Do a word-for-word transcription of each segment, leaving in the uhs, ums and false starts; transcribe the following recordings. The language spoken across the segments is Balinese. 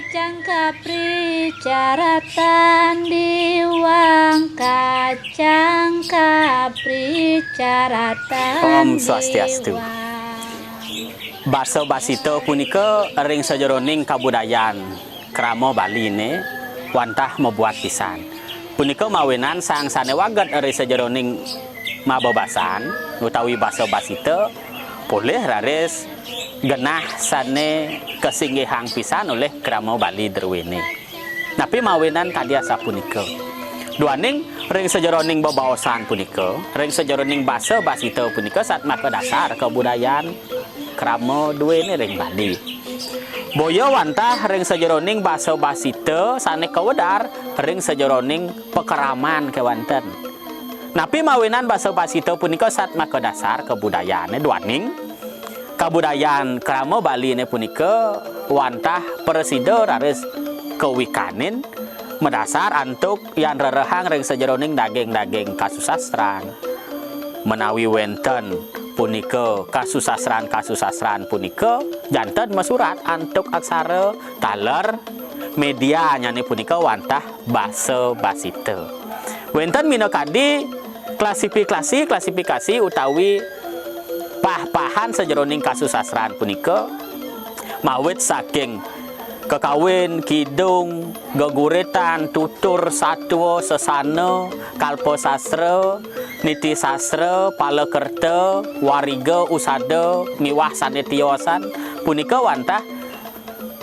Kacang kapri caratan diwang, kacang kapri caratan. Om Swastiastu. Diwang. Basa basita punika ring sajeroning kabudayan krama Baline wantah mabuat pisan. Punika mawinan sang sane waget ring sajeroning mabebasan utawi basa basita polih raris genah sane kasinggihang pisan olih krama Bali druene. Napi mawinan kadi asapunika? Duaning ring sajeroning bebaosan punika, ring sajeroning basa basita punika sat makadasar kabudayan krama duene ring Bali. Boya wantah ring sajeroning basa basita sane kawedar ring sajeroning pakeraman kewanten. Napi mawinan basa basita punika sat makadasar kabudayane duaning kabudayan krama Baline punika wantah prasida raris kawikanin madasar antuk yan rerehang ring sajeroning daging-daging kasusastran. Menawi wenten punika kasusastran-kasusastran punika janten masurat antuk aksara taler medianyane punika wantah basa basita. Wenten minakadi klasifikasi, klasifikasi utawi pah-pahan sajeroning kasusastran punika, mawit saking kakawin, kidung, geguritan, tutur, satua, sesana, kalpasastra, nitisastra, palakerta, wariga, usada, miwah sane tiosan, punika wantah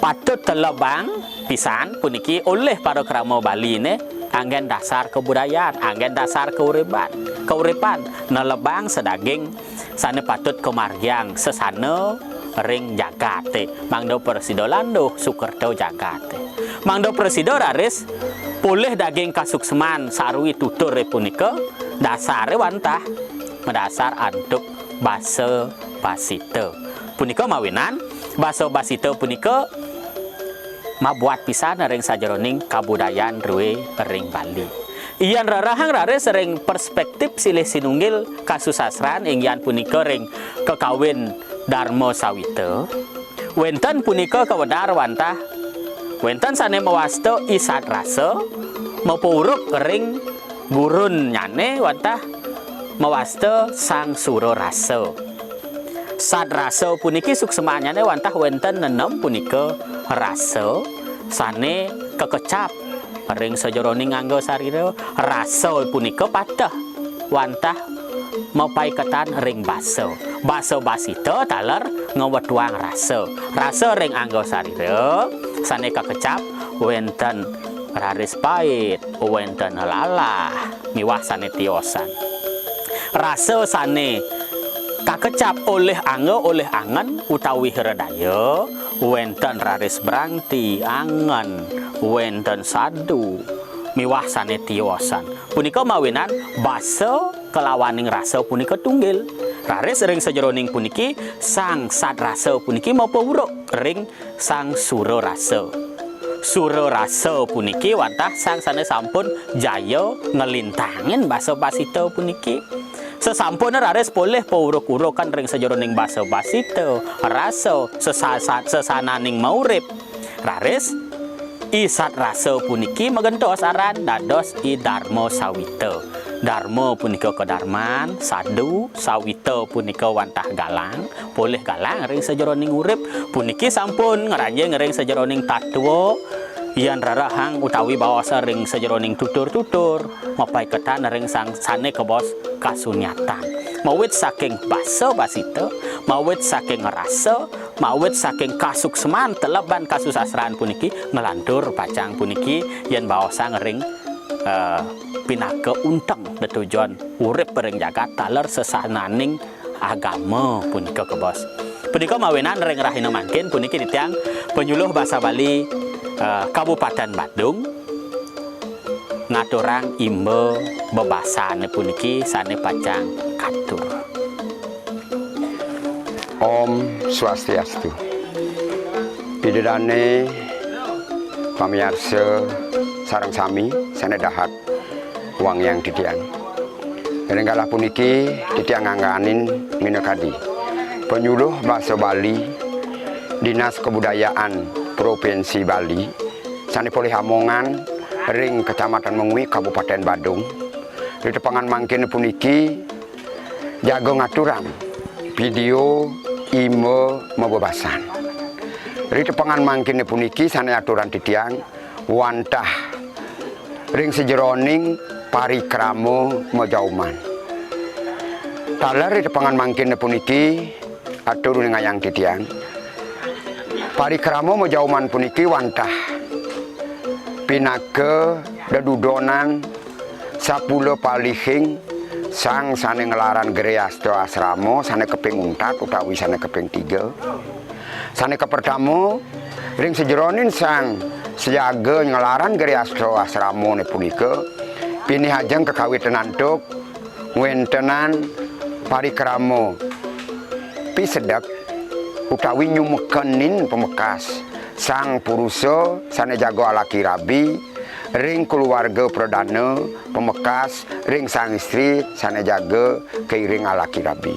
patut telebang pisan puniki olih para krama Baline anggen dasar kabudayan, anggen dasar kauripan, kauripan, nelebang sadaging sane patut kamargiang sesana ring jagate, mangda prasida landuh sukerta jagate. Mangda prasida raris polih daging kasuksman sarwi tuture punika dasare wantah madasar antuk basa basita. Punika mawinan basa basita punika mabuat pisan ring sajeroning kabudayan drue ring Bali. Yan rerehang raris ring perspektif silih sinunggil kasusastran inggian punika ring kakawin Darma Sawita. Wenten punika kawedar wantah wenten sane mawasta I Sadrasa mapauruk ring gurunnyane wantah mawasta Sang Surarasa. Sadrasa puniki suksmanyane wantah wenten nenem punika rasa sane kakecap ring sajeroning angga sarira. Rasa punika pateh wantah mapaiketan ring basa. Basa basita taler ngwetuang rasa. Rasa ring angga sarira sane kakecap wenten raris pait, wenten lalah, miwah sane tiosan. Rasa sane kakecap olih angga, olih angen utawi hredaya, wenten raris brangti, angen, wenten sadu, miwah sane tiosan. Punika mawinan basa kalawaning rasa punika tunggil. Raris ring sajeroning puniki, Sang Sadrasa puniki mapauruk ring Sang Surarasa. Surarasa puniki wantah sang sane sampun jaya nglintangin basa basita puniki. Sasampune raris polih pauruk-urukan ring sajeroning basa basita, rasa, sesasa-, sesananing maurip. Raris I Sadrasa puniki magentos aran dados I Darma Sawita. Darma punika kadarman, sadu, sawita punika wantah galang, polih galang ring sajeroning urip. Puniki sampun ngranjing ring sajeroning tatwa, yan rerehang utawi baosa ring sajeroning tutur-tutur, mapaiketan ring sang sane kabaos kasunyatan. Mawit saking basa basita, mawit saking rasa, mawit saking kasuksman teleban kasusastran puniki nglantur pacang puniki yen baosang ring, eh, pinaka unteng tetujon urip ring jagat taler sesananing agama punika kebos. Punika mawinan ring rahina mangkin puniki titiang panyuluh basa Bali, eh, Kabupaten Badung ngaturang imba bebasane puniki sane pacang katur. Om Swastiastu. Ida dane pamiarsa sareng sami sane dahat wangiang titiang. Ring galah puniki titiang ngangganin minakadi panyuluh basa Bali, Dinas Kebudayaan Provinsi Bali, sané polih amongan ring Kecamatan Mengwi, Kabupaten Badung. Ri tepengan mangkin puniki jaga ngaturang video imba mabebasan. Ri tepengan mangkin puniki sané aturan titiang wantah ring sajeroning parikrama majauman. Taler ri tepengan mangkin puniki atur uningayang titiang. Parikrama majauman puniki wantah pinaka dedudonan sapula palihing sang sané nglarang grehasta asrama sané kaping untat utawi sané kaping tiga. Sané kapertama, ring sajeroning sang sajaga nglarang grehasta asramané punika, pinih ajeng kakawitin antuk ngwéntenang parikrama pisedek utawi nyumekenin pamekas sang purusa sané jaga alaki rabi ring kulawarga pradana, pamekas ring sang istri sané jaga kairing alaki rabi.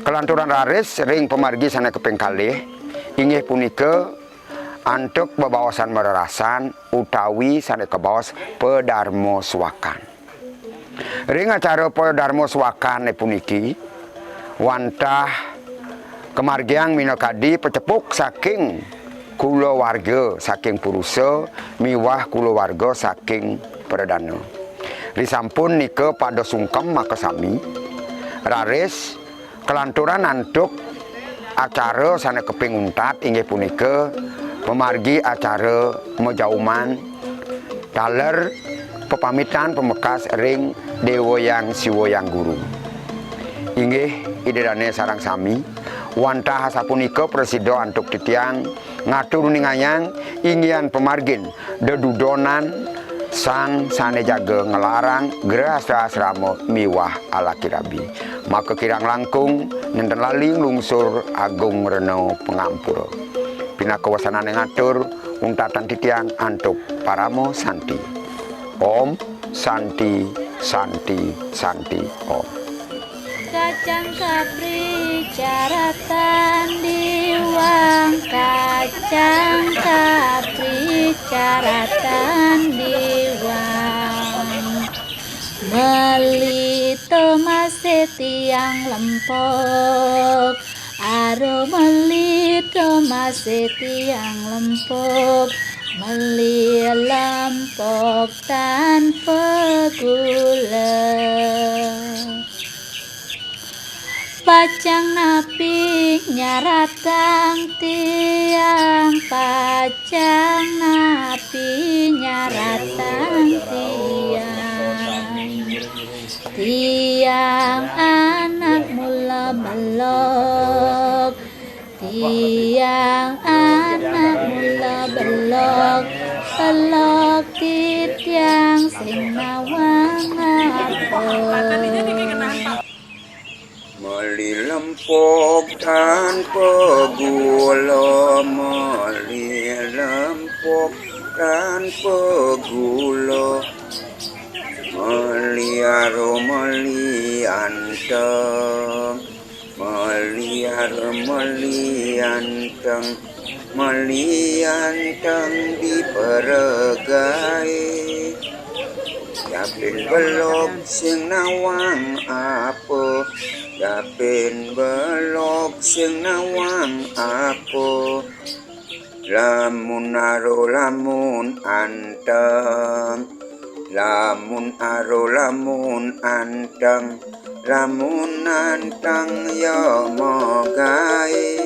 Kalanturang raris ring pamargi sané kaping kalih, inggih punika antuk bebaosan marerasan utawi sané kabaos padarma suakan. Ring acara padarma suakané puniki, wantah kamargiang minakadi pacepuk saking kulawarga saking purusa miwah kulawarga saking pradana. Risampun nika pada sungkem makasami, raris kalanturan antuk acara sané kaping untat inggih punika pamargi acara majauman taler pepamitan pamekas ring Déwa Hyang Siwa Hyang Guru. Inggih, Ida Dané sareng sami, wantah asapunika prasida antuk titiang ngatur uningayang inggihan pamargin dedudonan sang sané jaga nglarang grehasta asrama miwah alaki rabi. Maka kirang langkung nénten lali nglungsur agung rena pangampura. Pinaka wasanané ngatur untatan titiang antuk parama santi. Om Santi, Santi, Santi, Om. Kacang kapri caratan diwang, kacang kapri caratan diwang. Meli tomasé tiang lempok, aro meli tomasé tiang lempok, meli lempok tanpa gula. Pacang napi nyaratang tiang, pacang napi nyaratang tiang. Tiang anak mula belog, tiang anak mula belog, belog titiang sing nawang apa. Meli lempok tanpa gula, meli lempok tanpa gula. Meli aro, meli anteng, meli aro, meli anteng, meli anteng diperegai. Yapin belog sing nawang apa, yapin belog sing nawang apa. Lamun aro lamun anteng, lamun aro lamun anteng, lamun anteng ya magaé.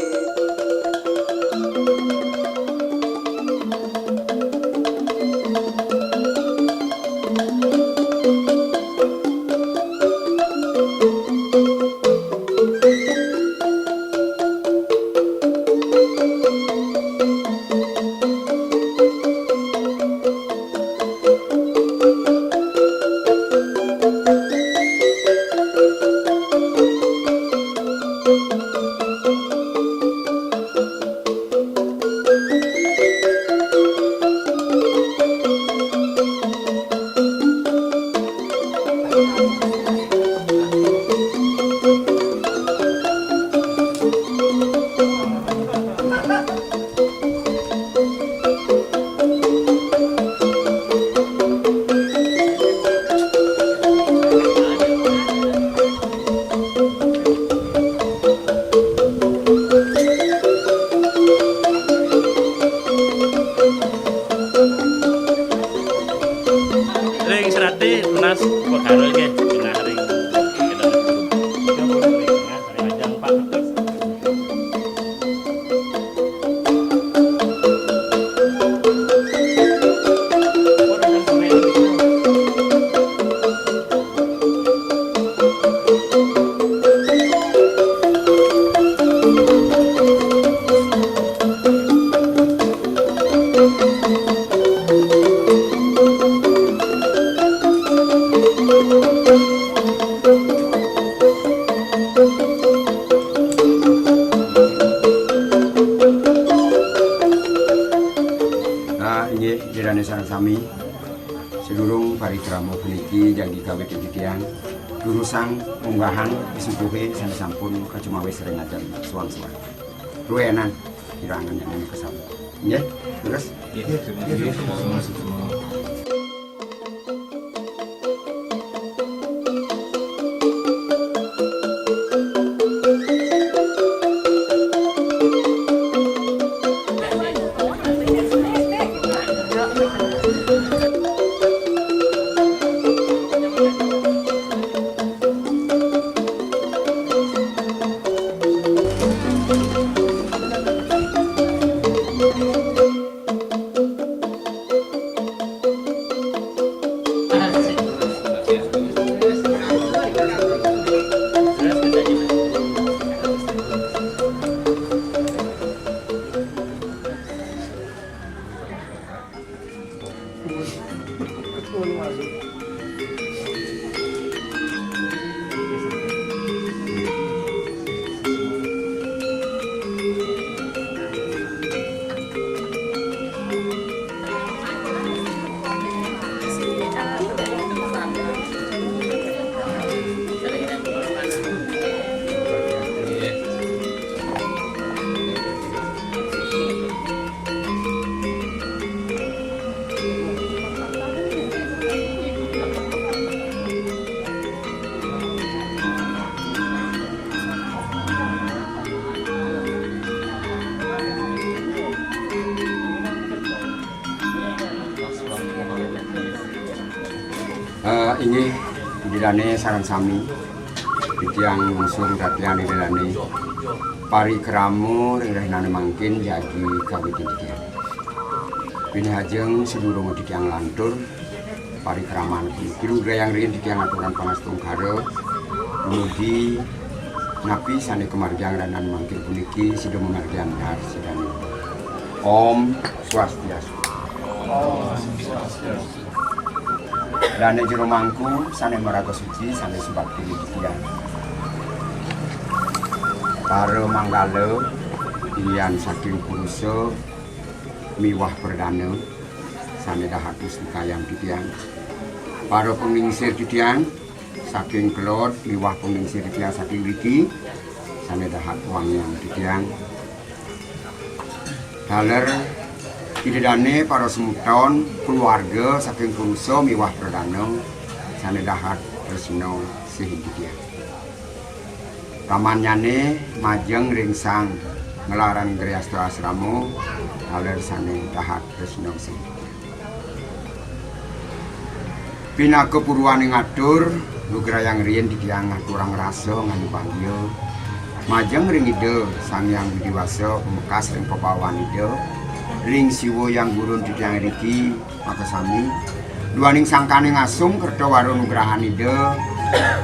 Tunas perkara nggih, tengah ring. Tengah ring ajang Pak. Nah, inggih, ida dané sareng sami. Sadurung parikrama puniki jagi kawitin titiang, durusang munggahang pisuguhé sané sampun kacumawis ring ajeng suang-suang. Ruénan, pirangan yang kasami. Nggih, terus. Nggih, terima kasih. Eh, inggih, ida dané sareng sami, titiang ngusung tatian ida dané. Parikrama ring rahinané mangkin jagi kawitin titiang. Pinih ajeng sadurung titiang nglantur parikraman puniki, lugrayang riin titiang aturang pangastungkara. Dumugi napi sané kamargiang rahinané mangkin puniki, sida mamargiang dar sidané. Om Swastiastu. Dané jero mangku sané maraga suci, sané subakti ring titiang. Para manggala, inggihan saking purusa miwah pradana, sané dahat mustikayang titiang. Para panglingsir titiang saking kelod miwah panglingsir titiang saking riki, sané dahat wangiang titiang. Taler ida dané para semeton, keluarga saking purusa miwah pradana, sané dahat tresna sihin titiang. Pramannyané majeng ring sang nglarang grahasta asrama, taler sané dahat tresna sihin. Pinaka purwaning atur, lugrayang riin titiang ngaturang rasa ngayubaya majeng ring Ida Sang Hyang Widhi Wasa, pamekas ring pabawan Ida, ring Siwa Hyang Gurun titiang riki, makasami. Duaning sangkaning asung kerta wara nugrahan Ida,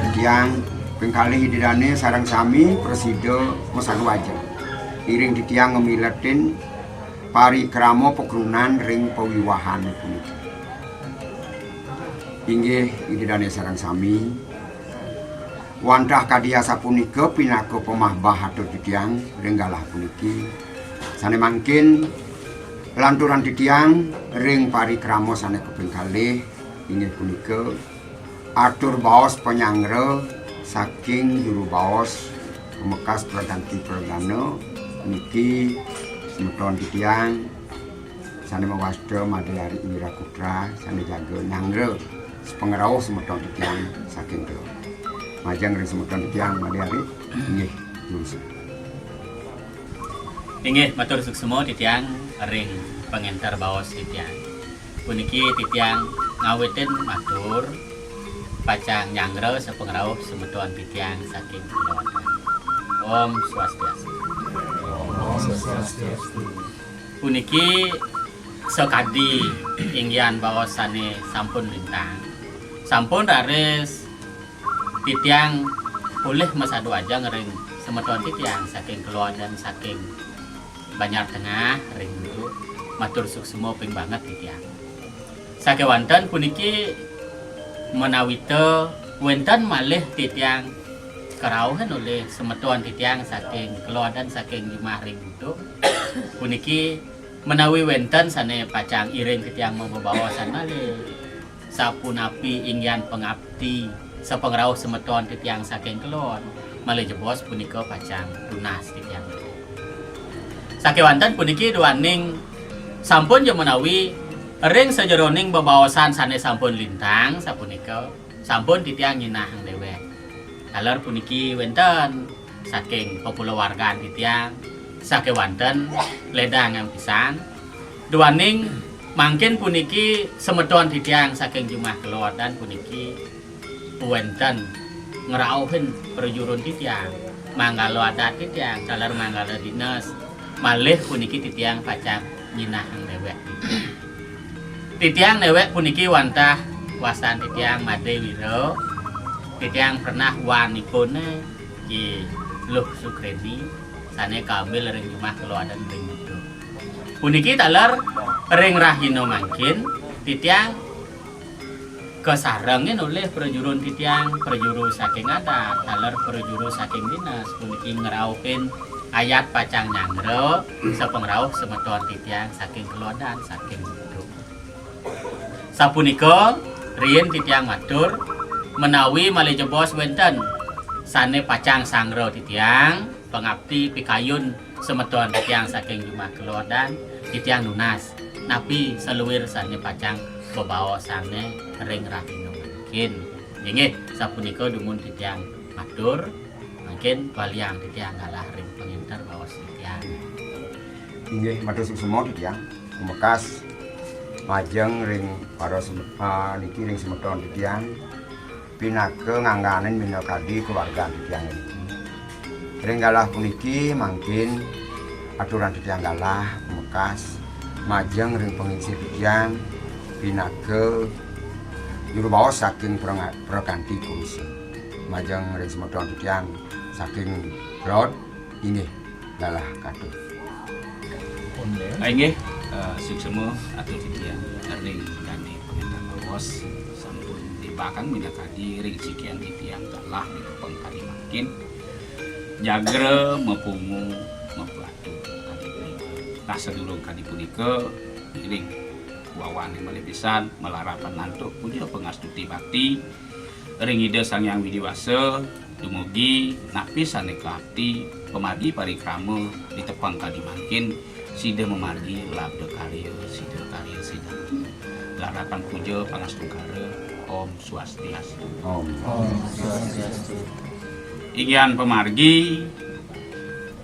titiang ping kalih Ida dané sareng sami prasida masalu ajeng. Iring titiang ngamiletin parikrama pakrunan ring pawiwahan puniki. Inggih, Ida dané sareng sami. Wantah kadi asapunika pinaka pamahbah atur titiang ring galah puniki. Sané mangkin lanturang titiang ring parikrama sané kaping kalih, inggih punika atur baos panyanggra saking juru baos pamekas praganti pradana niki semeton titiang sané mawasta Madé Ari Wiraputra sané jaga nyanggra sapangrauh semeton titiang saking kula. Majeng ring semeton titiang Madé Ari, inggih, nunas. Inggih, matur suksma titiang ring pangénter baos titiang. Puniki titiang ngawitin matur pacang nyanggra sapangrauh semeton titiang saking Keloadan. Om Swastiastu. Puniki sakadi inggihan baos sane sampun lintang. Sampun raris titiang polih masadu ajeng ring semeton titiang saking Keloadan, saking Banjar Tengah ring guru, matur suksma ping banget titiang. Sakewanten puniki menawita wenten malih titiang karauhin olih semeton titiang saking Keloadan, saking jumah ring guru. Puniki menawi wenten sane pacang iring titiang mabebaosan malih, sapunapi inggihan pangapti sapangrauh semeton titiang saking Kelod, malih jebos punika pacang tunas titiang. Sakewanten puniki duaning sampun ja menawi ring sajeroning bebaosan sane sampun lintang sapunika, sampun titiang nyinahang dewek. Taler puniki wenten saking pakulawargan titiang, sakewanten ledangang pisan. Duaning mangkin puniki semeton titiang saking jumah Keloadan puniki wenten ngrauhin prajurun titiang, manggala adat titiang, taler manggala dinas, malih puniki titiang pacang nyinahang dewek titiang. Titiang dewek puniki wantah wastan titiang Made Wira, titiang pernah wanipune Ki Luh Sukreni, sane kaambil ring jumah Keloadan ring Budo. Puniki taler ring rahina mangkin, titiang kasarengin olih prajurun titiang, prajuru saking adat, taler prajuru saking dinas, puniki ngrauhin ayat pacang nyanggra sapangrauh semeton titiang saking Keloadan, saking Budo. Sapunika, riin titiang matur, menawi malih jebos wenten sane pacang sanggra titiang, pangapti pikayun semeton titiang saking jumah Keloadan, titiang nunas napi saluir sane pacang bebaosane ring rahina mangkin. Inggih, sapunika dumun titiang matur, mangkin waliang titiang galah ring pangenter baos titiang. Inggih, matur suksma titiang. Mekas majeng ring para sem-, ah, niki ring semeton titiang pinaka ngangganin minakadi keluargan titiang niki. Ring galah puniki mangkin aturan titiang galah mekas majeng ring panglingsir titiang pinaka juru baos saking pranga-, prakanti purusa. Majeng ring semeton titiang saking Kelod, inggih galah katut. Ah, inggih, eh, suksma atur titiang ring dane pangenter baos sampun nibakang minakadi ring sikian titiang galah di tepeng kadi mangkin. Jagra mapungu mapatu kadi punika. Nah, sadurung kadi punika, ring wawane malih pisan malarapan antuk puja pangastuti bakti ring Ida Sang Hyang Widi Wasa, dumugi napi sane kaapti pamargi parikrama di tepeng kadi mangkin, sida mamargi labda karya, sida karya sida. Larapan puja pangastungkara, Om Swastiastu. Om. Om Swastiastu. Inggihan pamargi,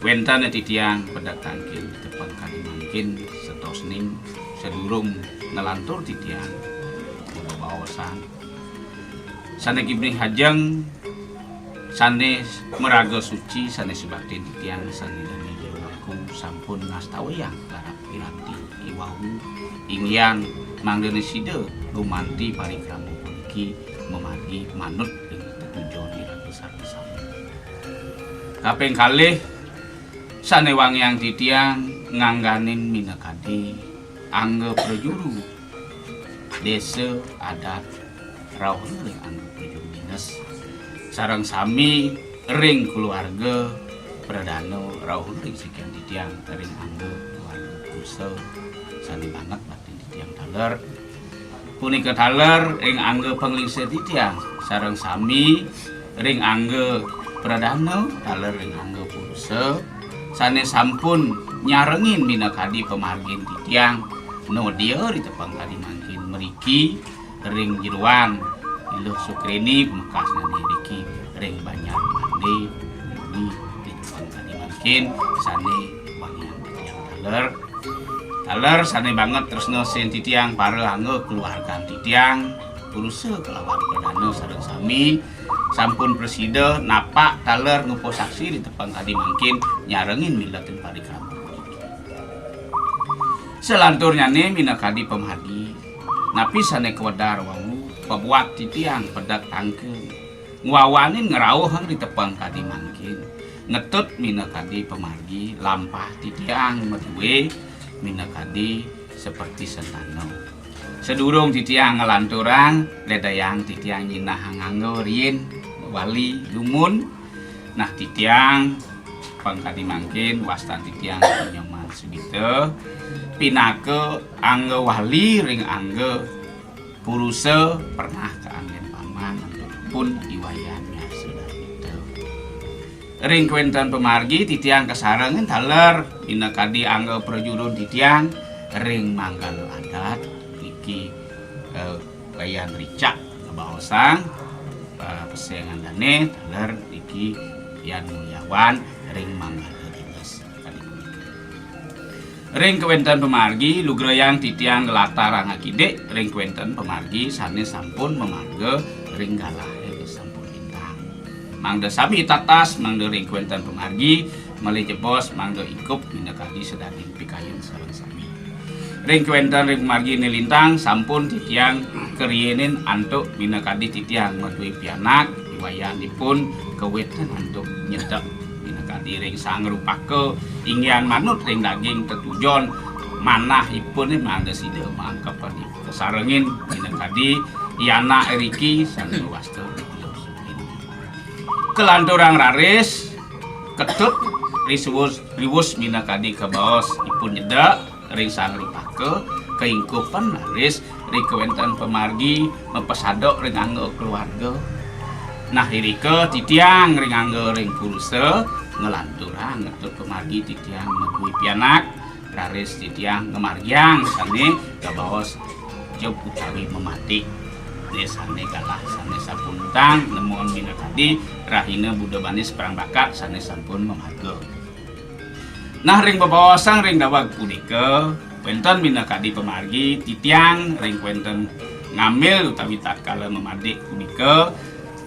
wenten titiang pedek tangkil di tepeng kadi mangkin, setosning sadurung nglantur titiang mabaosan sane gibnih ajeng, sane maraga suci, sane subaktin titiang, sane dane jero Agung sampun ngastawayang larap piranti iwau, inggihan mangdane sida gumanti parikrama puniki mamargi manut ring tetujon iraga sareng sami. Kaping kalih, sane wangiang titiang ngangganin minakadi angga prajuru desa adat rauh ring angga prajuru dinas. Sareng sami ring keluarga pradana rauh ring sikian titiang ring angga keluarga purusa sane banget baktin titiang taler. Punika taler ring angga panglingsir titiang sareng sami ring angga pradana taler ring angga purusa sane sampun nyarengin minakadi pamargin titiang nodia ri tepang kadi mangkin mriki ring jeroan Iluh Sukreni mekasnane riki ring Banjar Mande, dumugi ri tepang kadi mangkin sane wangiang titiang taler. Taler sané banget tresna sén titiang para angga keluargan titiang, purusa kelawan pradana sareng sami, sampun prasida napak taler ngupasaksi ri tepeng kadi mangkin nyarengin miletin parikrama puniki. Salanturnyané minakadi pamargi, napi sané kawedar wau, pabuat titiang pedek tangkeng, ngwawanin ngrauhang ri tepeng kadi mangkin, ngetut minakadi pamargi, lampah titiang madué minakadi saperti sentana. Sadurung titiang nglanturang, ledayang titiang nyinahang angga riin wali dumun. Nah, titiang pangkadi mangkin, wastan titiang Nyoman Sugita, pinaka angga wali ring angga purusa pernah kaanggén paman antuk pun I Wayan Nyarsa Darmita. Ring kawéntenan pamargi titiang kasarengin taler minakadi angga prajurun titiang ring manggala adat, niki, eh, Wayan Ricak kabaosang, eh, pesengan dané taler niki Yan Mulyawan ring manggala dinas. Ring kawéntenan pamargi, lugrayang titiang nglatarang akidik ring kawéntenan pamargi sané sampun mamarga ring galahé sampun lintang. Mangda sami tatas, mangda ring kawéntenan pamargi, malih jebos, mangda ingkup minakadi sadaging pikayun sareng sami. Ring kawéntenan ring pamarginé lintang, sampun titiang kariinin antuk minakadi titiang madué pianak, I Wayan ipun kawitin antuk nyedek minakadi ring sang rupaka, inggihan manut ring daging tetujon manah ipun mangda sida maangkepan ipun. Kasarengin minakadi I Anak iriki sané wasta. Kalanturang raris ketut riwus, riwus minakadi kabaos ipun nyedek ring sang rupaka, kaingkupan raris ring kawéntenan pamargi mapasadok ring angga keluarga. Nah, irika titiang ring angga ring purusa nglanturang ngetut pamargi titiang madué pianak, raris titiang ngamargiang sané kabaos jub utawi mamatik. Né sané galah sané sampun lintang, nemon minakadi rahina Buda Banis Prang Bakat sané sampun mamarga. Nah, ring bebaosan ring daweg punika, wénten minakadi pamargi titiang ring kawéntenan ngambil utawi tatkala mamadik punika,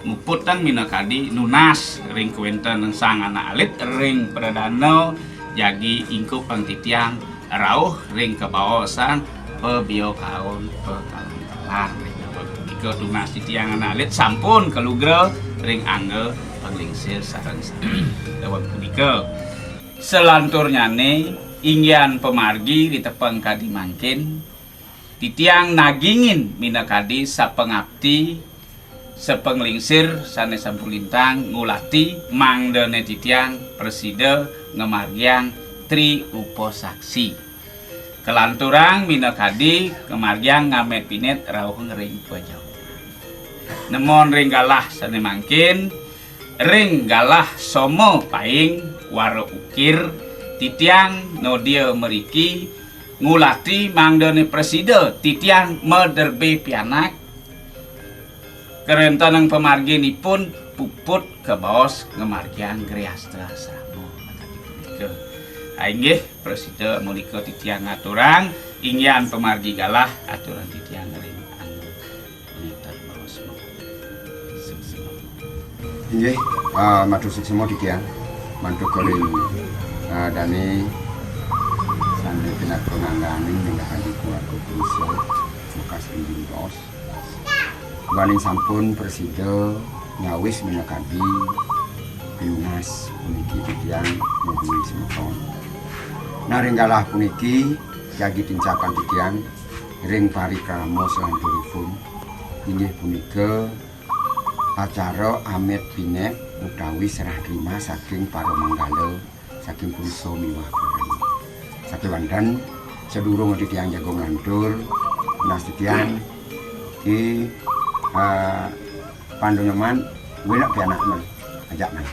muputang minakadi nunas ring kawéntenan sang anak alit ring pradana jagi ingkupang titiang rauh ring kabaosan pabiokaon pakalantalan ring daweg punika. Tunas titiang anak alit sampun kalugra ring angga panglingsir sareng sami daweg punika. Salanturnyané, inggihan pamargi ritepeng kadi mangkin, titiang nagingin minakadi sapangapti, sapanglingsir sané sampun lintang ngulati mangdané titiang prasida ngamargiang tri upasaksi. Kalanturang minakadi ngamargiang ngamet pinit rauh ring pajauhan. Nemon ring galah sané mangkin, ring galah soma paing wara ukir, titiang nodia mriki ngulati mangdané prasida titiang maderbé pianak, karentenang pamarginipun puput kabaos ngamargiang griastra asrama. Punika. Ah, inggih, prasida punika titiang ngaturang, inggihan pamargi galah aturang titiang ring anu Ngitan baos mawon. Suksma. Inggih, ah, matur suksma titiang. Mantuk ring, ah, dané sané pinaka ngangganing minakadi keluarga purusa bekas injing baos. Duaning sampun prasida nyawis minakadi pinunas puniki titiang madué semeton. Nah, ring galah puniki jagi tincakan titiang ring parikrama salanturipun, inggih punika acara amit pinet utawi serah terima saking para manggala, saking purusa miwah pradana. Sakéwanten sadurung titiang jaga nglantur, nunas titiang Ki, eh, Pandu Nyoman, wina pianak men, ajak men.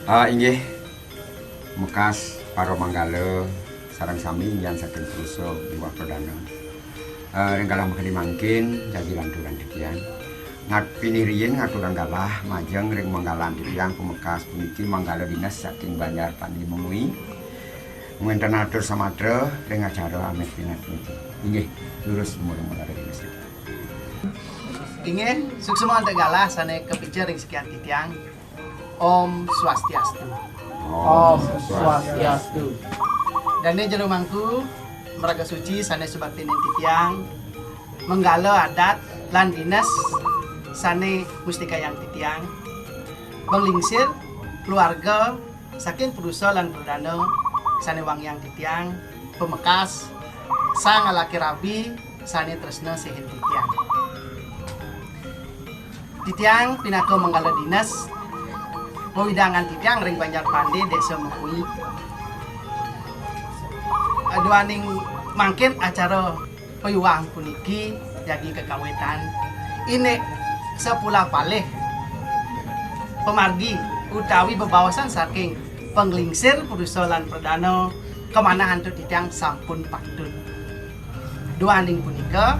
Ah, inggih, mekas para manggala sareng sami yan saking purusa miwah pradana. Ah, ring galah makadi mangkin, jagi lanturang titiang. Ngat-, pinih riin ngaturang galah majeng ring manggalan titiang pamekas puniki manggala dinas saking Banjar Pandi Mengwi. Wenten atur samatra ring acara amet pinet puniki. Inggih, durus mula manggala dinas. Inggih, suksma antuk galah sane kapica ring sikian titiang. Om Swastiastu. Om Swastiastu. Dane jero mangku, maraga suci sane subaktinin titiang, manggala adat lan dinas sane mustikayang titiang, panglingsir keluarga saking purusa lan pradana sane wangiang titiang, pamekas sang alaki rabi sane tresna sihin titiang. Titiang pinaka manggala dinas, wewidangan titiang ring Banjar Pande, Desa Mengwi. Duaning mangkin acara payuwang puniki jagi kakawitan. Indik sapulapalih pamargi utawi bebaosan saking panglingsir purusa lan pradana kamanah antuk titiang sampun patut. Duaning punika,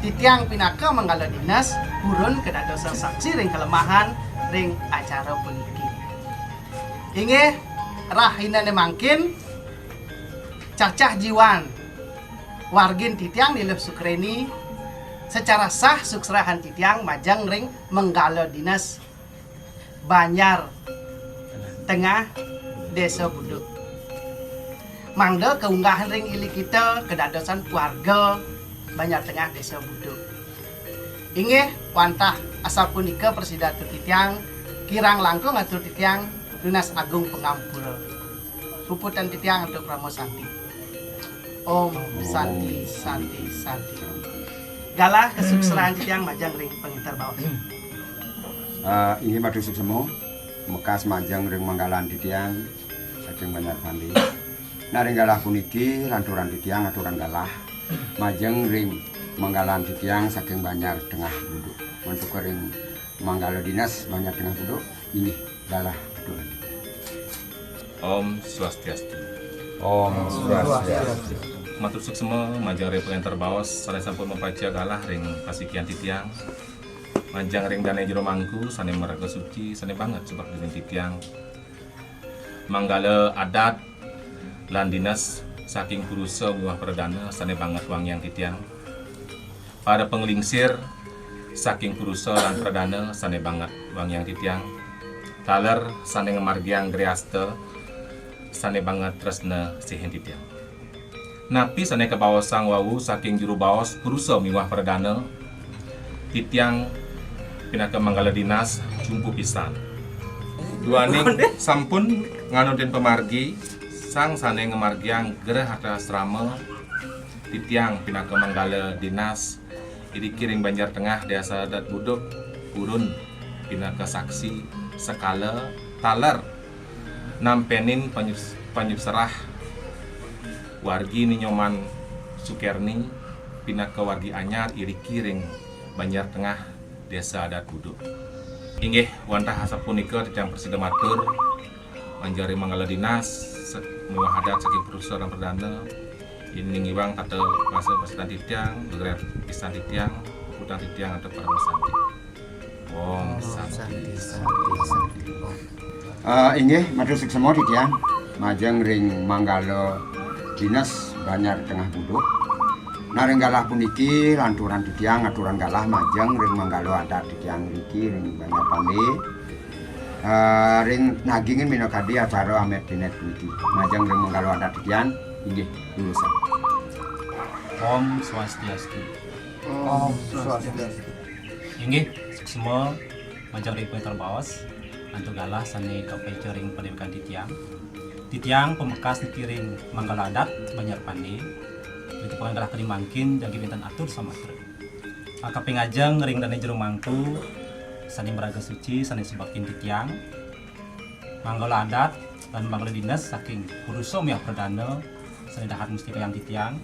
titiang pinaka manggala dinas purun kadadosan saksi ring kalemahan ring acara puniki. Inggih, rahinane mangkin, Cacah Jiwan, wargin titiang Niluh Sukreni, secara sah suksrahan titiang majeng ring manggala dinas Banjar Tengah, Desa Buduk. Mangda kaunggahan ring ilikita kadadosan warga Banjar Tengah, Desa Buduk. Inggih, wantah asapunika prasida atur titiang, kirang langkung atur titiang nunas agung pangampura. Puputang titiang antuk parama santi. Om Santi, Santi, Santi. Galah kasuksrahan titiang majeng ring panginter baos. Ah, inggih matur suksma, mekas majeng ring manggalan titiang saking Banjar Pandi. Nah, ring galah puniki lanturang titiang aturang galah majeng ring manggalan titiang saking Banjar Tengah Buduk. Mantuka ring manggala dinas Banjar Tengah Buduk, inggih galah aturang titiang. Om Swastiastu. Om Swastiastu. Matur suksma majeng ring panginter baos sane sampun mapaca galah ring pasikian titiang. Majeng ring dane jero mangku sane maraga suci, sane banget subaktinin titiang. Manggala adat lan dinas saking purusa miwah pradana sane banget wangiang titiang. Para panglingsir saking purusa lan pradana sane banget wangiang titiang. Taler sane ngamargiang griasta sane banget tresna sihin titiang. Napi sane kabaosang wau saking juru baos purusa miwah pradana, titiang pinaka manggala dinas cumpu pisan. Duaning sampun nganutin pamargi, sang sane ngamargiang greh atas rama, titiang pinaka manggala dinas iriki ring Banjar Tengah, Desa Adat Buduk, purun pinaka saksi sekala taler nampenin panyus-, panyusrah wargi Ni Nyoman Sukerni pinaka wargi anyar iriki ring Banjar Tengah, Desa Adat Buduk. Inggih, wantah asapunika titiang prasida matur, manjari manggala dinas, se-, miwah adat saking purusa lan pradana, inggih ngiwang tata basa prasida titiang, gegrek pisan titiang, puputang titiang antuk parama santi. Om Santi, Santi, Santi. Ah, inggih, matur suksma titiang, majeng ring manggala dinas Banjar Tengah Buduk. Nah, ring galah puniki, lanturang titiang aturang galah majeng ring manggala adat titiang ngriki ring Banjar Pande. Ah, ring nagingin minakadi acara amet pinet puniki. Majeng ring manggala adat titiang, inggih, durusang. Om Swastiastu. Om Swastiastu. Inggih, suksma majeng ring panginter baos, antuk galah sane kapica ring padewekan titiang. Titiang pamekas niki ring manggala adat Banjar Pande, ring galah kadi mangkin jagi wenten atur samatra. Kaping ajeng ring dane jero mangku, sane maraga suci, sane subaktin titiang. Manggala adat lan manggala dinas saking purusa miwah pradana, sane dahat mustikayang titiang.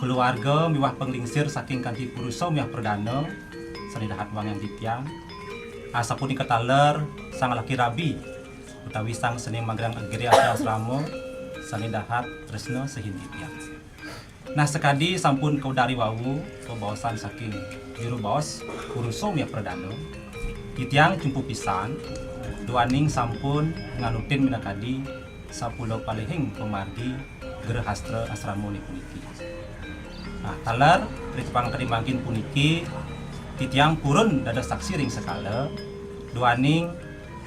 Kulawarga miwah panglingsir saking kanti purusa miwah pradana, sané dahat wangiang titiang. Asapunika taler sang laki rabi utawi sang sané magelang Giri Astra Asrama sané dahat tresna sihin titiang. Nah, sakadi sampun kaudari wau, pabaosan saking juru baos Purusa Mia Pradana, titiang cumpu pisan duaning sampun nganutin minakadi sapuluh palihing pamargi Grehastra Asramané puniki. Nah, taler ri tepang tadi mangkin puniki titiang purun dados saksi ring sekala duaning,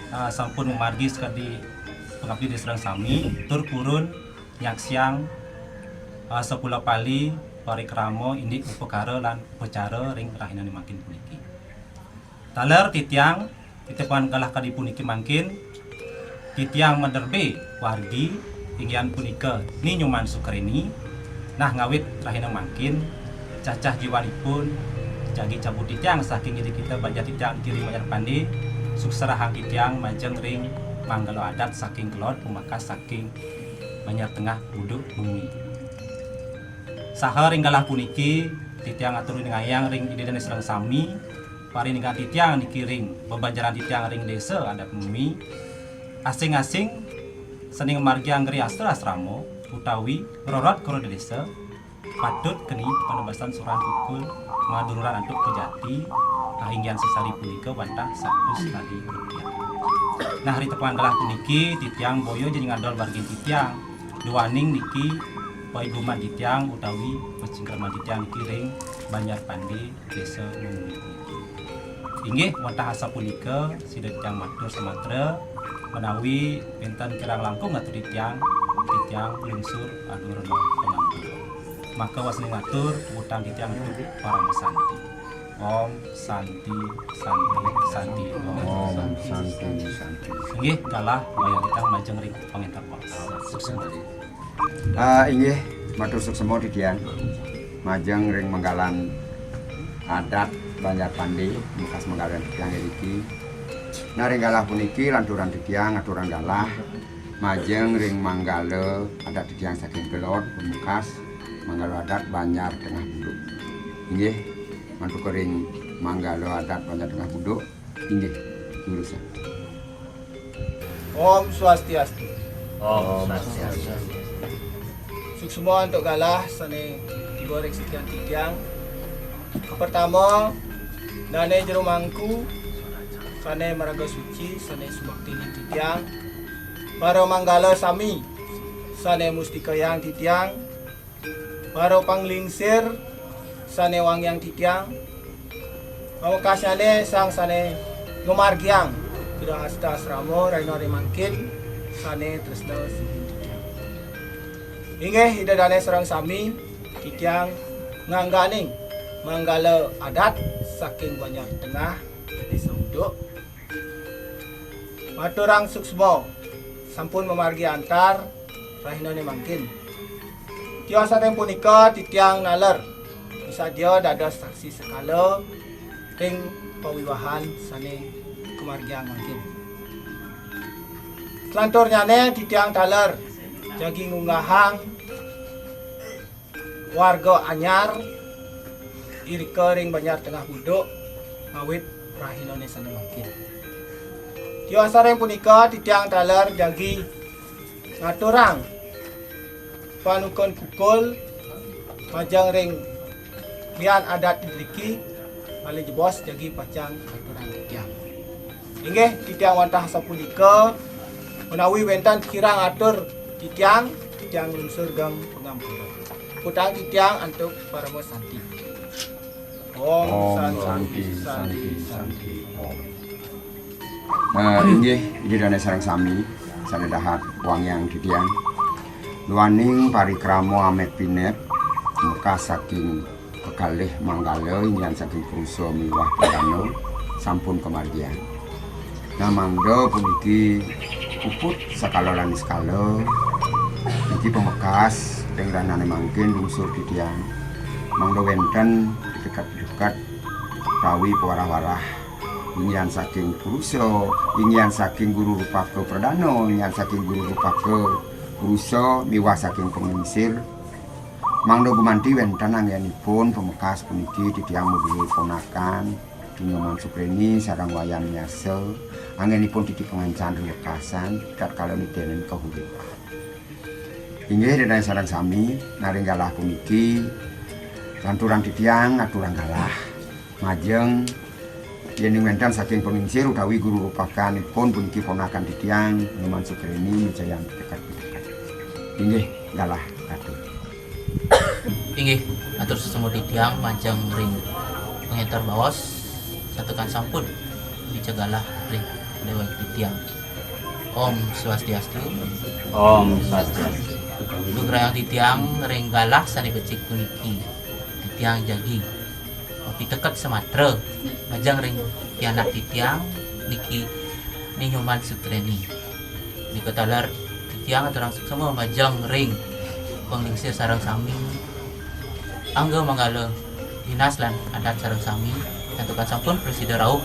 eh, sampun mamargi sakadi pangabdi ring sareng sami tur purun nyaksiang, eh, sapuluh pali parikrama indik upakara lan upacara ring rahinané mangkin puniki. Taler titiang, titiang galah kadi puniki mangkin, titiang maderbe wargi, inggih punika Ni Nyoman Sukreni. Nah, ngawit rahina mangkin, cacah jiwanipun jagi cabut titiang saking irika Banjar titiang niki ring Banjar Pande, sukserahang titiang majeng ring manggala adat saking kelod pamekas saking Banjar Tengah Buduk Bumi. Saha ring galah puniki, titiang atur ningayang ring Ida Dané sareng sami, pariningayang titiang niki ring bebanjaran titiang ring Désa Adat Bumi, asing-asing sané ngamargiang Giri Astra Asrama utawi rorot kura désa, patut keni panebasan suran pukul maduluran antuk kejati, ah, inggian sesari punika wantah satus tali rupiah. Nah, ri tepang galah puniki, titiang boya ja ngadol wargin titiang, duaning niki paiguman titiang utawi pacingkraman titiang niki ring Banjar Pande, Désa Mengwi. Inggih, wantah asapunika, sida titiang matur samatra, menawi wénten kirang langkung atur titiang, titiang lungsur agung rena pangampura. Maka wasning matur, puputang titiang antuk paramasanti. Om Santi, Santi, Santi, Om. Om Santi, Santi. Inggih, galah, wayah titiang majeng ring pangénter baos. Suksma. Ah, inggih, matur suksma titiang. Majeng ring manggalan adat Banjar Pande, bekas manggalan titiang iriki. Nah, ring galah puniki lanturan titiang aturang galah majeng ring manggala adat titiang saking Kelod, bekas manggala adat Banjar Tengah Buduk. Inggih, mantuk ring manggala adat Banjar Tengah Buduk. Inggih, durusang. Om Swastiastu. Om Swastiastu. Suksma antuk galah sané tiba ring sikian titiang. Kapertama, dané jero mangku, sané maraga suci, sané subaktinin titiang. Para manggala sami, sané mustikayang titiang. Para panglingsir sané wangiang titiang, pamekasnyané sang sané ngamargiang Grehasta Asrama rahina ri mangkin sané tresna sihin titiang. Inggih Ida Dané sareng sami, titiang ngangganing manggala adat saking Banjar Tengah, Désa Buduk. Maturang suksma, sampun mamargi antar rahinané mangkin. Tiosan ring punika titiang naler misadia dados saksi sekala ring pawiwahan sané kamargiang mangkin. Selanturnyané titiang taler jagi ngunggahang warga anyar irika ring Banjar Tengah Buduk ngawit rahinané sané mangkin. Tiosan ring punika titiang taler jagi ngaturang panukun pukul majeng ring lian adat iriki, malih jebos jagi pacang aturang titiang. Inggih, titiang wantah sapunika, menawi wénten kirang atur titiang, titiang lungsur geng pangampura. Puputang titiang antuk parama santi. Om Santi, Santi, Santi, Om. Eh, inggih, Ida Dané sareng sami, sané dahat wangiang titiang. Duaning parikrama amét pinét, mekas saking kekalih manggala, inggihan saking Purusa miwah Pradana, sampun kamargiang. Nah, mangda puniki puput sakala lan niskala, niki pamekas ring rahinané mangkin lungsur titiang. Mangda wénten piteket-piteket utawi pawarah-warah, inggihan saking Purusa, inggihan saking Guru Rupaka Pradana, inggihan saking Guru Rupaka Purusa miwah saking panglingsir. Mangda gumanti wénten anggénipun pamekas puniki titiang madué ponakan, Nyoman Sukreni sareng Wayan Nyasa, anggénipun titi pangancan ring wekasan, tatkala nitenen kahuripan. Inggih, ida dané sareng sami, naring galah puniki, lanturang titiang aturang galah. Majeng, yéning wénten saking panglingsir utawi guru rupakanipun puniki ponakan titiang, Nyoman Sukreni, mijayan piteket-piteket. Inggih, galah atur. Inggih, atur sesemut titiang majeng ring pangénter baos, santukan sampun micagalah ring déwék titiang. Om Swastiastu. Om Swastiastu. Lugrayang titiang ring galah sané becik puniki, titiang jagi mapiteket samatra majeng ring pianak titiang niki Ni Nyoman Sukreni. Nika taler titiang aturang suksma majeng ring panglingsir sareng sami, angga manggala dinas lan adat sareng sami, santukan sampun prasida rauh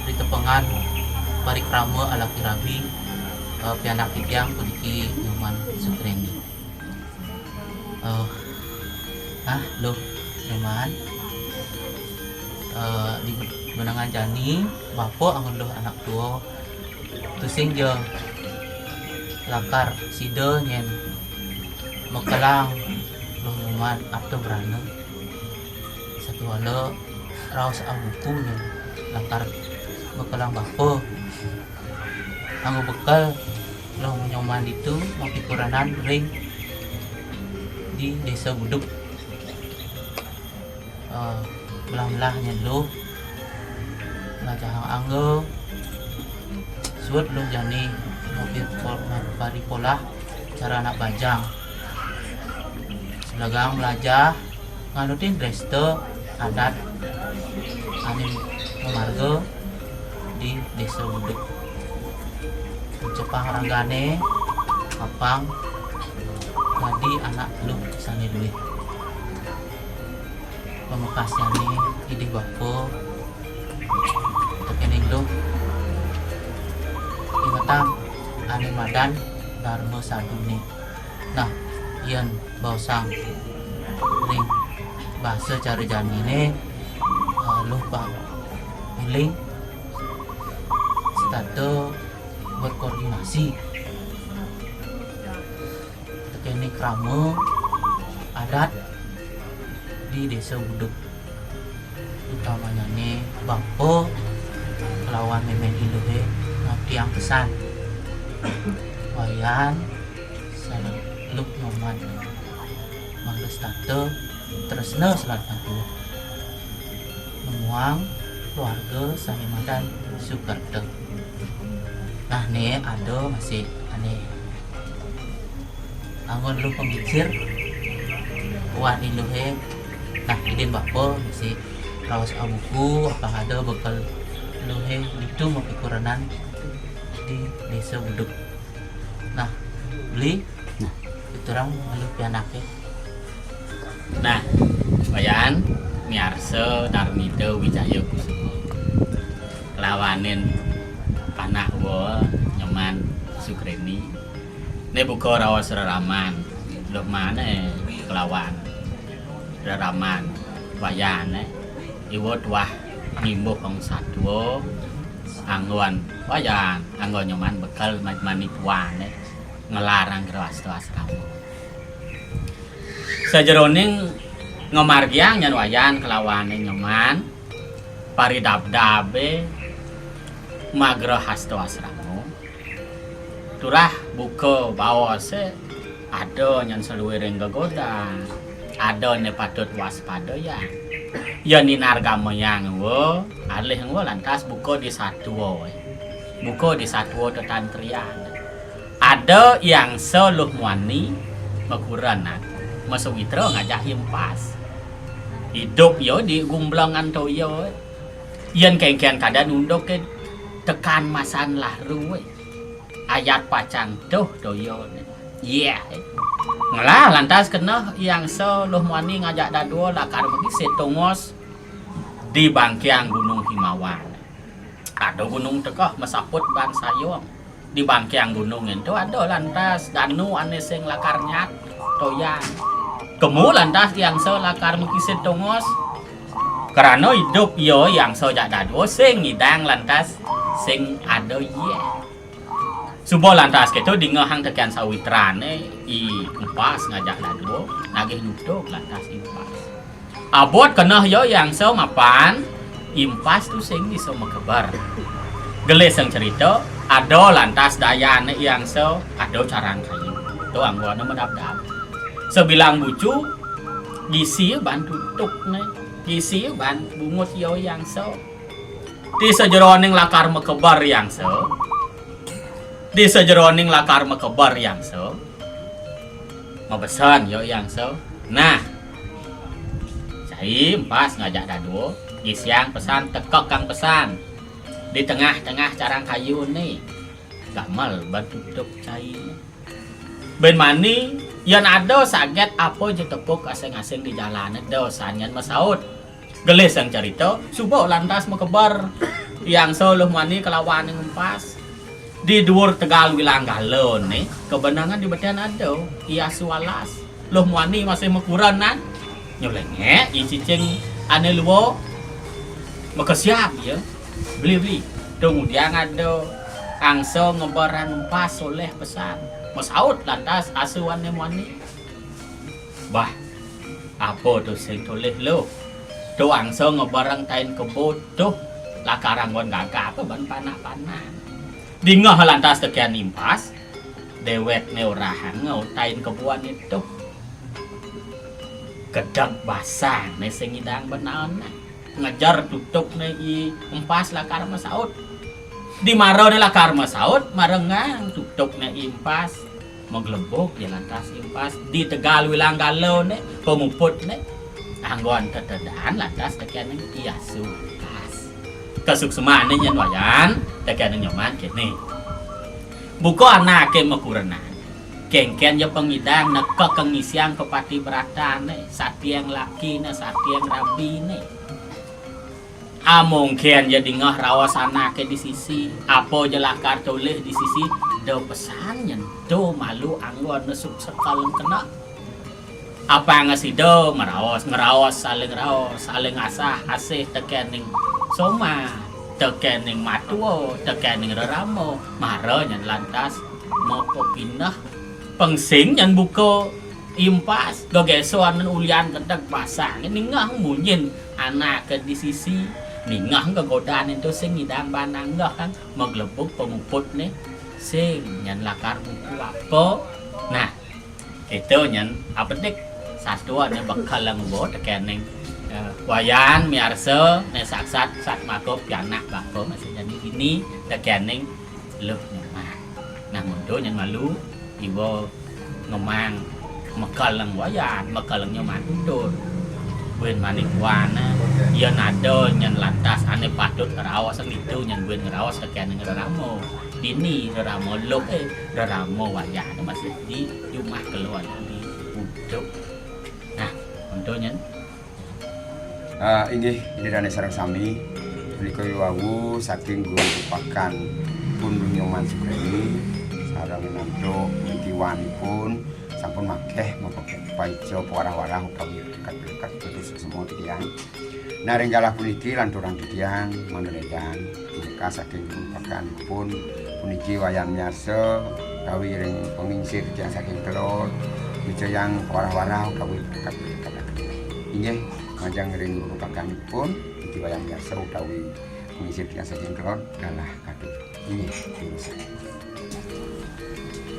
ri tepengan parikrama alaki rabi, eh, pianak titiang puniki Nyoman Sukreni. Eh, ah, Luh Nyoman. Eh, di benengan jani, bapa anggén Luh anak tua, tusing ja lakar sida nyén makelang Luh Nyoman arta brana. Sakéwala raos abuku nyén lakar makelang bapa. Anggo bekel Luh Nyoman ditu mapikurenan ring di Désa Buduk. Eh, melah-melah nyén Luh, mlajahang angga, suud Luh jani mapi-, pol-, maparipolah cara anak bajang. Selegang mlajah, nganutin dresta adat ané mamarga di Désa Buduk. Cepang ragané, apang dadi anak Luh sané luih. Pamekasnyané idih bapa, tekéning Luh, ingetang ané madan Darma Saduné. Nah, yén baosang ring basa cara janiné, eh, Luh pang éling, setata berkoordinasi tekéning krama adat di Désa Buduk. Utamanyané bapa kelawan mémén Iluhé ngabdiang pesan. Wayan sareng Luh Nyoman mangda setata tresna salah satu nemuang keluarga sané madan Sukerta. Nah, né ada masih ané anggon Luh panglingsir, wan Iluhé. Nah, idin bapa masih raos abuku, apang ada bekel Luhé ditu mapikurenan di Désa Buduk. Nah, beli. Nah. Ituran Luh pianaké. Nah, Wayan, miarsa Darmida Wijaya Kusuma. Kelawanin panak wa Nyoman Sukreni. Né buka raos reraman. Luh mané kelawan reraman Wayané. Iwa tuah ngimbuh ong satua anggon Wayan, anggon Nyoman bekel maj-, mani puané ngelarang grahasta asrama. Sajeroning ngamargiang nyén Wayan kelawané Nyoman, paridabdabé magrahasta asrama. Turah buka baosé ada nyén saluiring gegodan, ada né patut waspadayang. Yén inargamayang wa, alih wa lantas buka di satua, buka di satua tetantrian. Ada yang saluh muani makurenan, masawitra ngajak impas. Idup ya di gumblengan toya. Yén kéngkén kadén unduké tekan masan laru, ayat pacang tuh toya. Iya. Ngelah lantas keneh yang saluh muani ngajak dadua lakar magisit tongos di bangkiang Gunung Himawan. Ada gunung tekeh masaput ban sayong. Di bangkiang gunung ento ada lantas danu ané sing lakar nyat toyan. Kemu lantas yang sa lakar makisid tongos. Krana idup ia I Angsa jak dadua sing ngidang lantas sing ada ia. Suba lantas kéto dingehang tekén sawitrané, I Empas ngajak dadua, nagih nutug lantas I Empas. Abot keneh ia I Angsa mapan, I Empas tusing bisa makeber. Gelisang cerita, ada lantas dayané I Angsa, ada carang kayu. To anggona madabdab. Sabilang bucu, gisi ban tutugné, gisi ban bungut ia I Angsa. Di sajeroning lakar makeber I Angsa, di sajeroning lakar makeber I Angsa, mabesen ia I Angsa. Nah, cai Empas ngajak dadua, gisiang pesan, tekekang pesan. Di tengah-tengah carang kayu né, gamel ban tutug cai. Buin mani, yén ada saget apa ja tepuk asing-asing di jalané, da san nyen masaut. Gelisang cerita, suba lantas makeber I Angsa luh muani kalawan I Empas. Di duur tegal wilanggala né, kabenengan di beten ada, I Asu alas. Luh muani masih makurenan. Nyolengek, I Cicing ané lua. Makesiab ia. Beli-beli. Kemudian ada Angsa ngeberang Empas soléh pesan. Masaut lantas Asu ané muani. Bah, apa to sing tolih luh? To Angsa ngeberang tain kebo to, lakar anggon gagah apa ban panak-panak. Dingeh lantas tekén I Empas, déwék né orahanga tain kebo ané to. Kedeg basang né sing ngidang benaenan. Ngejer tutug né I Empas lakar masaut. Di mara né lakar masaut, marengang tutug né I Empas. Maglebug ia lantas I Empas. Di tegal wilanggala né, pamuput né. Anggon tetedan lantas tekén I Asu alas. Kasuksemané nyen Wayan, tekén Nyoman kéné. Buka anaké makurenan. Kénkén ia pangidang nekekang ngisiang kapatibratané, satiang lakiné, satiang rabiné. Amongkén ia dingeh raos anaké di sisi, apa ja lakar tolih di sisi, da pesan nyen to malu anggon suksekel kena. Apanga sida maraos, ngraos, saling raos, saling asah asih tekéning somah, tekéning matua, tekéning rerama, mara nyen lantas mapepineh. Pang sing nyen buka I Empas, gegeson ulian kedeg basang, ningeh munyin anaké di sisi, ningeh gegodan ento sing ngidang ban nanggehang, maglebug pamuputné, sing nyen lakar buka apa. Nah, ento nyen abedik satua né bekel lenggo tekéning, eh, Wayan miarsa né saksat sat maka pianak bapa masih jani ini tekéning Luh Nyoman. Nah, monto nyen malu iba ngemang mekel leng Wayan, mekel leng Nyoman tutur. Buin mani kuana, yén ada nyen lantas ané patut ngraos ditu nyen buin ngraos tekéning rerama. Dini rerama Luh, eh, rerama Wayan masih di jumah keluar di uduk. Nah, monto nyen. Ah, inggih, Ida dané sareng sami, punika wau saking Guru Pakan pun Nyoman Sukreni, sareng nantuk mentiwanipun sampun makéh mapaica pawarah-warah utawi berkat-berkat putus semua titiang. Nah, ring galah puniki lanturang titiang manderedan Punika saking rupakanipun puniki Wayan miarsa utawi ring pangingsir titiang saking Kelod, micayang warah-warah utawi berkat-berkat. Inggih, majeng ring rupakanipun puniki Wayan miarsa utawi pangingsir titiang saking Kelod, galah katut. Inggih, durusang.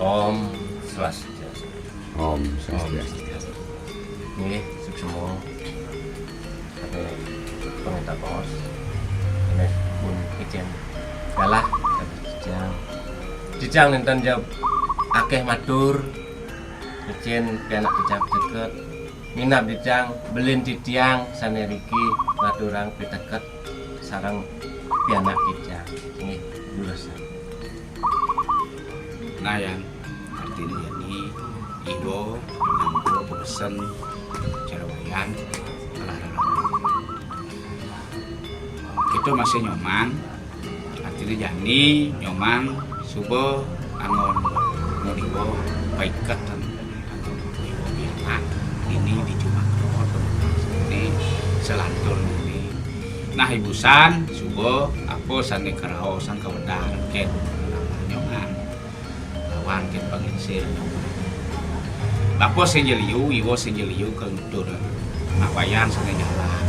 Om Swastiastu. Om Swastiastu. Nggih, suksma. Sané pangentatos. Sané pun kecen. Galah, titiang. Titiang nénten jawab akéh matur. Kecen pianak titiang ceket. Minab titiang, belin titiang, sané riki maturang piteket sareng pianak titiang. Nggih, durusang. Nah, yan, artiné jani iba nampa pepesen cara Wayan kalah rerama. Kita masih Nyoman, artiné jani Nyoman suba anggon nguniwa paiketan anggon nguniwa pianak ini di Jumat Kliwon ini selantur ini Nah, ibusan, suba apa sané karaosan kawedar kén Nyoman. Lawan kén panglingsir Nyoman. Bapa sing ja liu, iwa sing ja liu ka nutur. Nah, Wayan sané jalan.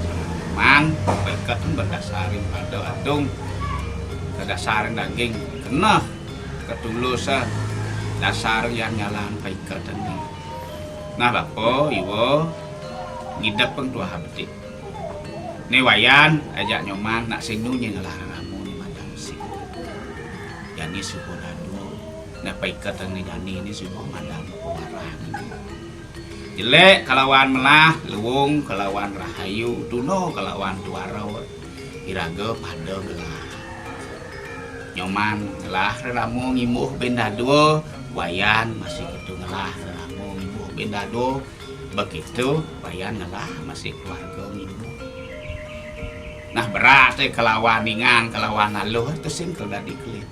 Nyoman, paiket berdasar ring pada atung. Kadasar ring daging keneh ketulusan. Dasar ring jalan paiketan. Nah, bapa, iwa ngidep pang tuah bedik. Né Wayan, ajak Nyoman, nak sing nu nyén ngelah rerama né madan sing. Jani suba dadua. Nah, paiketan né jani né suba madan pewarang. Jelék kalawan melah, luung kalawan rahayu, tuna kalawan tuara. Iraga pada gelah. Nyoman ngelah rerama ngimbuh bin dadua, Wayan masih kéto ngelah rerama ngimbuh bin dadua. Begitu Wayan ngelah masih keluarga ngimbuh. Nah, berat, eh, kalawan ningan, kalawan aluh, tusing kel dadi kelit.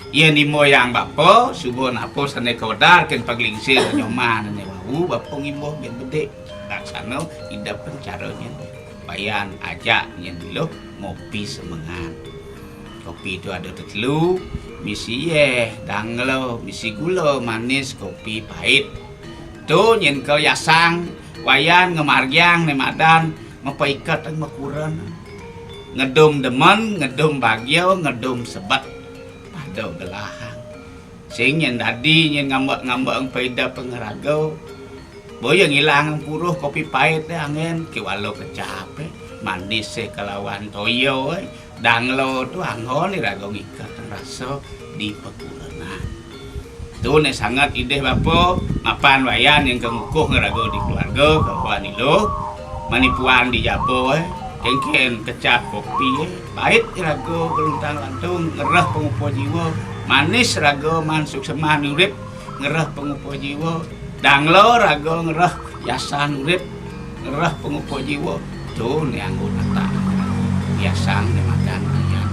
Yén imbuh yang bapa, suba napa sané kawedar kén paglingsir Nyoman né wau, bapa ngimbuh bin bedik. Laksana idep cara nyén. Wayan ajak nyén iluh ngopi semengan. Kopi tu ada tetelu, misi yéh, dangla, misi gula, manis, kopi pait. Tu nyén ka yasang, Wayan ngamargiang né madan, mapaiket makuren. Ngedum demen, ngedum bagia, ngedum sebet. Pada gelahang. Sing nyén dadi nyén ngambek-ngambek paidep ngaraga. Boya ngilang puruh kopi pait té anggén kéwala kecap, eh. Manis, eh, kalawan toya, eh. Dangla tu anggon iraga ngiket rasa di pakurenan. Tu né sanget idih bapa, mapan Wayan nyén ka ngukuh ngaraga di keluarga, kalawan iluh, manipuan di jaba, eh. Kénkén kecap kopi, eh. Pait iraga kaluntang lantung, ngereh pangupa jiwa, manis raga man suksman urip, ngereh pangupa jiwa, dangla raga ngereh yasan urip, ngereh pangupa jiwa. Tu né anggo natak yasan né madan Wayan.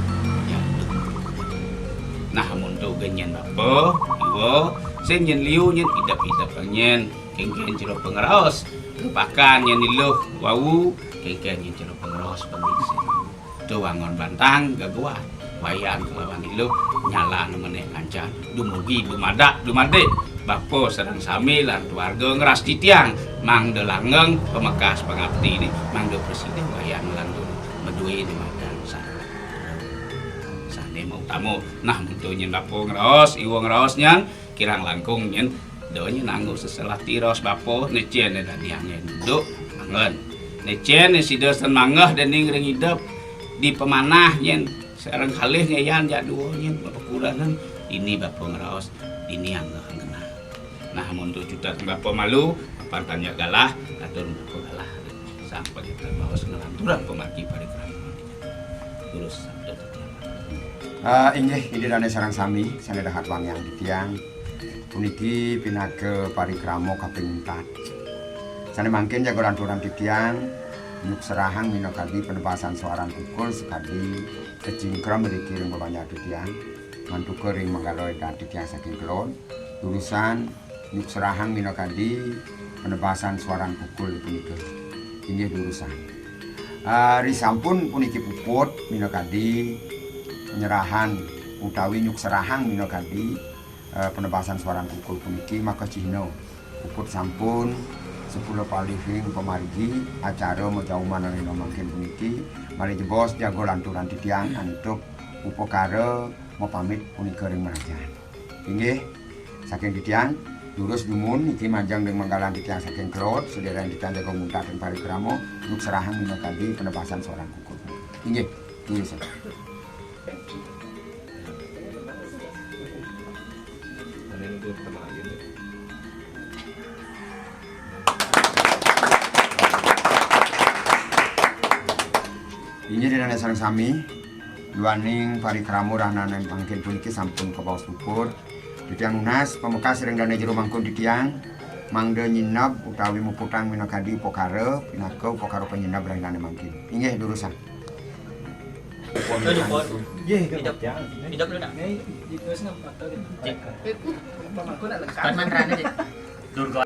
Nah, amun tu gén nyén bapa, iwa, sing nyén liu nyén idep-idep nyén, kénkén cara pangraos. Rupakan nyén iluh wau, kénkén nyén cara pangraos pangling sing. Tu anggon bantang geguat. Wayan kalawan iluh nyalan menéh lancar. Dumugi, dumadak, dumadik. Bapa sareng sami lan keluarga ngeras titiang mangda langgeng pamekas pangabdi né, mangda prasida Wayan lan Dun madué né madan sané, sané mautama. Nah, mutu nyén bapa ngraos, iwa ngraos nyén, kirang langkung nyén, da nyén anggo seselati raos bapa, né cén né dadi anggén duduk, anggon. Né cén né sida sen manggeh dening ring idep, di pamanah nyén, sareng kalih nyayan jak dua nyén, bapa kurenan, dini bapa ngraos, dini anggeh anggenah. Nah, mun tu cutet bapa malu, mapan tan jak galah, atur bapa galah. Sang pangitan baos nglanturang pamargi parikrama. Terus sabda titiang. Ah, inggih, Ida dané sareng sami, sané dahat wangiang titiang. Puniki pinaka parikrama kaping empat. Sané mangkin jaga lanturang titiang, nyukserahang minakadi penebasan suaran pukul sakadi kecingkrem mriki ring babanjar titiang, mantuka ring manggala édan titiang saking kelod, durusang nyukserahang minakadi penebasan suaran pukul punika. Inggih durusang. Ah, risampun puniki puput minakadi penyerahan utawi nyukserahang minakadi, eh, penebasan suaran pukul puniki maka cihna puput sampun sepuluh palih ring pamargi acara majauman ring mangkin puniki, malih jebos jaga lanturang titiang antuk upakara mapamit punika ring marajan. Inggih, saking titiang, durus dumun niki majeng ring manggalan titiang saking kelod, sadéréng titiang jaga muntat ring parikrama, nyukserahang minakadi penebasan suaran pukul. Inggih, durus. Inggih, Ida dané sareng sami, duaning parikrama rahinané mangkin puniki sampun kabaos puput. Titiang nunas pamekas ring dané jero mangkun titiang, mangda nyineb utawi muputang minakadi upakara, pinaka upakara panyineb rahinané mangkin. Inggih, durusang. Idep. Idep dulu, nak. Dik. Mantrane, Dik. Durga.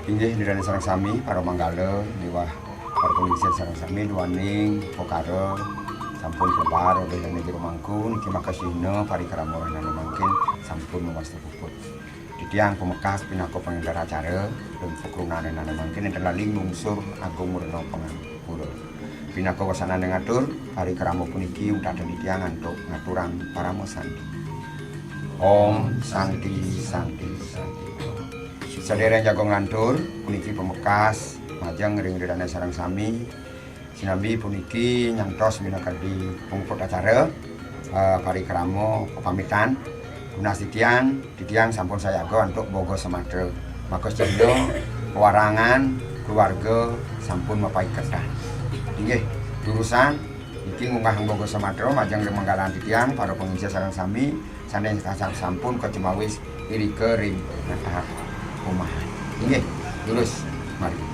Inggih, Ida dané sareng sami para manggala miwah para panglingsir sareng sami, duaning pekara sampun kebar olih dané jero mangku niki, maka sihna parikrama rahinané mangkin sampun mawasta puput. Titiang pamekas pinaka pangénter acara ring pakrunan rahinané mangkin nénten lali nglungsur agung rena pangapura. Pinaka wasanané ngatur, parikrama puniki untatin titiang antuk ngaturang parama santi. Om Santi, Santi, Santi. Sadéréng jaga nglantur, puniki pamekas majeng ring Ida dané sareng sami. Sinambi puniki nyantos minakadi pamuput acara, eh, parikrama pepamitan. Tunas titiang, titiang sampun sayaga antuk boga samatra. Maka sehingga pewarangan keluarga sampun mapaiketan. Inggih, durusang niki ngunggahang boga samatra majeng ring manggalan titiang, para panglingsir sareng sami, sané sampun kacemawis irika ring natah umahan. Inggih, durus, mari.